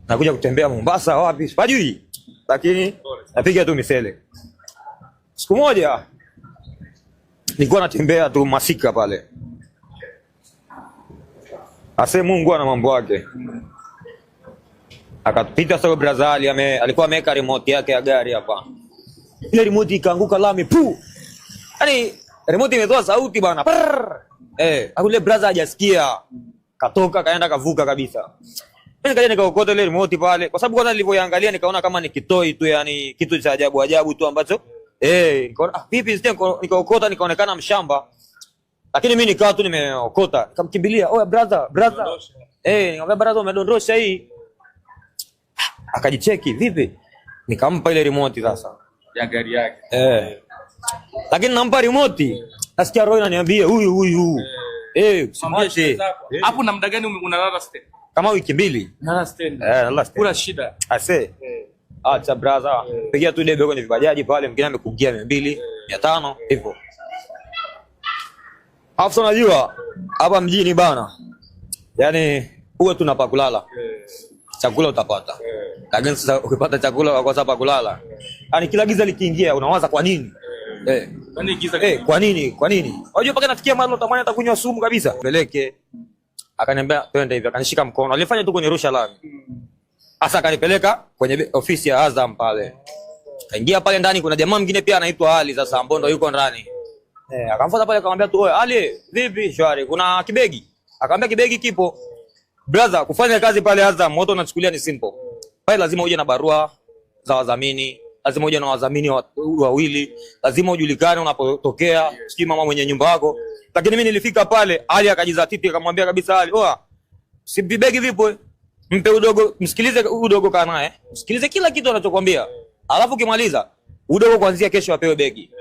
Nakuja kutembea Mombasa wapi sipajui, lakini napiga tu misele. Siku moja nilikuwa natembea tu Masika pale, ase Mungu ana mambo yake, akapita sasa brother Ali alikuwa ameweka remote yake ya gari hapa, ile remote ikaanguka lami pu, yani remote imetoa sauti bana, prrr. Akule brother hajasikia, katoka kaenda kavuka kabisa. Mimi nikaja nikaokota ile remote pale, kwa sababu kwanza nilivyoiangalia nikaona kama ni kitoi tu, yani kitu cha ajabu ajabu tu ambacho nikaona ah, vipi sije, nikaokota nikaonekana mshamba, lakini mimi nikawa tu nimeokota, nikamkimbilia, oya brother, brother, nikamwambia brother, umedondosha hii. Akajicheki vipi, nikampa ile remote sasa ya gari yake. Lakini nampa remote, nasikia roho inaniambia huyu huyu, usimwache. Hapo na muda gani unalala stand? Kama wiki 2. Unalala stand. Nalala stand. Kuna shida. Ase. Acha brother. Pigia tu debe kwenye vibajaji pale, mwingine amekugia 200, 500 hivyo. Alafu unajua hapa mjini bana, yaani huwa tuna pa kulala. Chakula utapata. Lakini sasa ukipata chakula ukakosa pa kulala. Yaani kila giza likiingia unawaza kwa nini? Yaani giza Kwa nini? Kwa nini? Unajua mpaka nafikia mahali unatamani hata kunywa sumu kabisa. Peleke. Akaniambia twende hivi, akanishika mkono. Alifanya tu kunirusha lami. Sasa akanipeleka kwenye ofisi ya Azam pale. Kaingia pale ndani, kuna jamaa mwingine pia anaitwa Ali sasa ambaye ndo yuko ndani. Akamfuata pale akamwambia tu, "Oe Ali, vipi shwari? Kuna kibegi?" Akamwambia kibegi kipo. Brother, kufanya kazi pale Azam watu wanachukulia ni simple. Pale lazima uje na barua za wadhamini, lazima uje na wadhamini wawili, lazima ujulikane unapotokea, sijui mama mwenye nyumba yako. Lakini mimi nilifika pale, Ali akajizatiti akamwambia kabisa Ali, "Oa, si vibegi vipo? Mpe udogo, msikilize udogo kaa naye. Msikilize kila kitu anachokwambia. Alafu ukimaliza, udogo kuanzia kesho apewe begi."